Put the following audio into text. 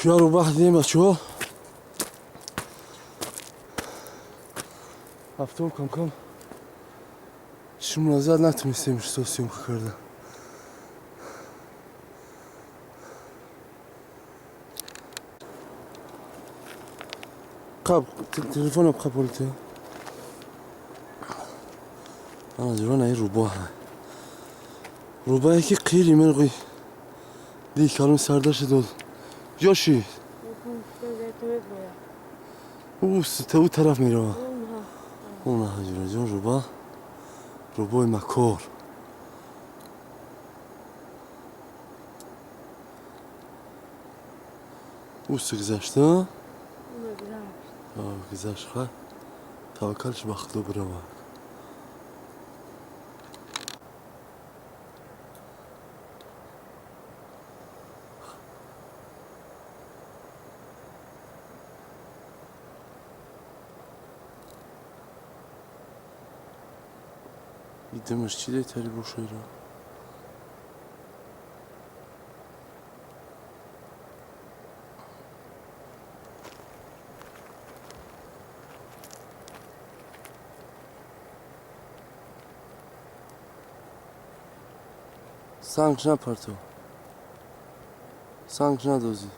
Я рӯбаҳ дидем, бачаҳо. Ҳафтом кам-кам шумра зад, натунистем что съёмка карда. Қаб телефонам қабулте. Ана ҷурона ин рӯбоҳ. Рӯбаҳе ки қири мирғи ди калон сардаша дод. Ҷоши. Ӯ тараф мерава. Она ҷураҷон рӯба. Рӯбои макор. Ӯ гузашт, а? Гузашт, ха. Таваккалш ба Худо бирава. Идемаш чӣ детари бошайро? Санг напартов. Санг надозӣ.